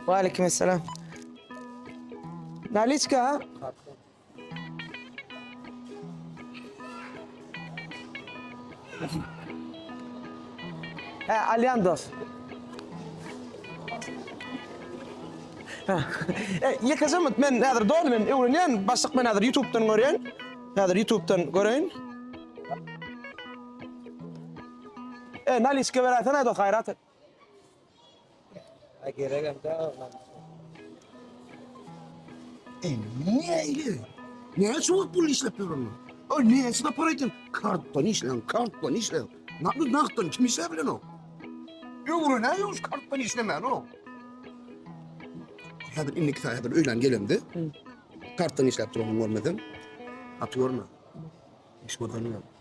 Waleýkim essalam. Naliçka ha? He, alýan dos. E, ýekeje minut, men häzir doly men öwrenýän, başlyk men häzir YouTube'dan görýän. Häzir YouTube'dan göreýin. E, naliçka beräýsene dos, gaýrat et. A geregem däl ol E, nähili? Näçe wagt pul işläp ýörün? O näçe sapar aýtdym? Kartdan işläň, kartdan işläň. Nagtdan, nagtdan kim işläp bilenok? Öwrenä ýok kartdan işlemän o. Häzir indiki saý häzir öýlän gelemde. Kartdan işläp duranyny görmesem, gaty görme. Iş görseň.